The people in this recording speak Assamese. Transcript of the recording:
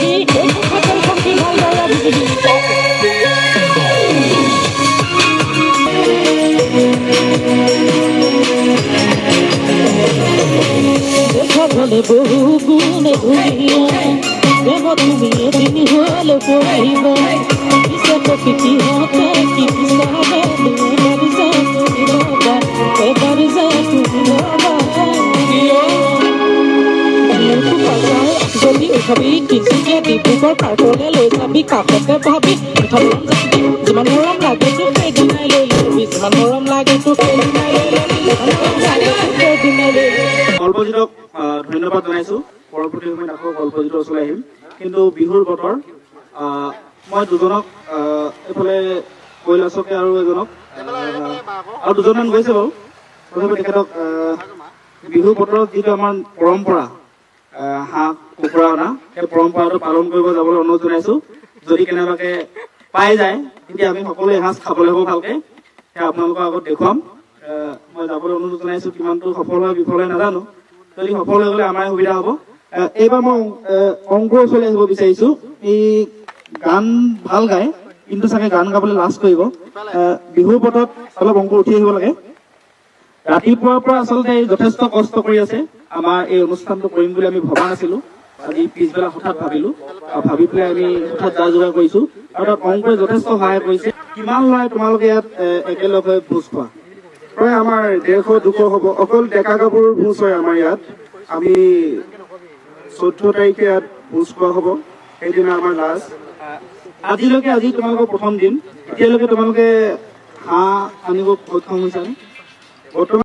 বুজিবি, এই কথাৰ শক্তি ভালদৰে বুজিবি। দেখাবলে বহু গুণে ধুনীয়া, প্ৰেমত তুমি এদিন হ'লে পৰিবা। পিছে কপি কিহতে কি বিচাৰে, এবাৰ যে তুমি ৰ'বা, এবাৰ যে তুমি ৰ'বা। যদি উঠাবি তিনচুকীয়া ডিব্ৰুগড় পাৰ্কলৈ লৈ যাবি, কাষতে ভাবি মিঠা মৰম যাবি। যিমান মৰম লাগে তোক সেইদিনাই লৈ ল'বি, যিমান মৰম লাগে তোক সেইদিনাই লৈ ল'বি, যিমান মৰম লাগে তোক সেইদিনাই লৈ ল'বি। কল্পজিতক ধন্যবাদ জনাইছো। পৰৱৰ্তী সময়ত আকৌ কল্পজিতৰ ওচৰলৈ আহিম। কিন্তু বিহুৰ বতৰ, মই দুজনক, এইফালে কৈলাশকে আৰু এজনক, আৰু দুজনমান গৈছে বাৰু, তথাপি তেখেতক বিহু বতৰত যিটো আমাৰ পৰম্পৰা হাঁহ কুকুৰা অনা, সেই পৰম্পৰাটো পালন কৰিব যাবলৈ অনুৰোধ জনাইছো। যদি কেনেবাকে পাই যায় তেতিয়া আমি সকলোৱে এসাঁজ খাবলৈ হ'ব ভালকে, সেয়া আপোনালোকৰ আগত দেখুৱাম। মই যাবলৈ অনুৰোধ জনাইছো। কিমানটো সফল হয় বিফল হয় নাজানো, যদি সফল হৈ গ'লে আমাৰ সুবিধা হ'ব। এইবাৰ মই অংকুৰৰ ওচৰলৈ আহিব বিচাৰিছো। এই গান ভাল গায়, কিন্তু চাগে গান গাবলৈ লাজ কৰিব। বিহুৰ বতৰত অলপ অংকুৰ উঠি আহিব লাগে। ৰাতিপুৱাৰ পৰা আচলতে যথেষ্ট কষ্ট কৰি আছে। আমাৰ এই অনুষ্ঠানটো কৰিম বুলি আমি ভবা নাছিলো, আজি পিছবেলা হঠাৎ ভাবিলো, ভাবি পেলাই আমি হঠাৎ যা যোগাৰ কৰিছো আৰু তাত অংকুৰে যথেষ্ট সহায় কৰিছে। কিমান ল'ৰাই তোমালোকে ইয়াত একেলগ হৈ ভোজ খোৱা? প্ৰায় আমাৰ 150-200 হ'ব। অকল ডেকা গাভৰুৰ ভোজ হয় আমাৰ ইয়াত। আমি 14 তাৰিখে ইয়াত ভোজ খোৱা হ'ব, সেইদিনা আমাৰ লাষ্ট। আজিলৈকে আজি তোমালোকৰ প্ৰথম দিন, এতিয়ালৈকে তোমালোকে হাঁহ আনিব সক্ষম হৈছানে? বৰ্তমান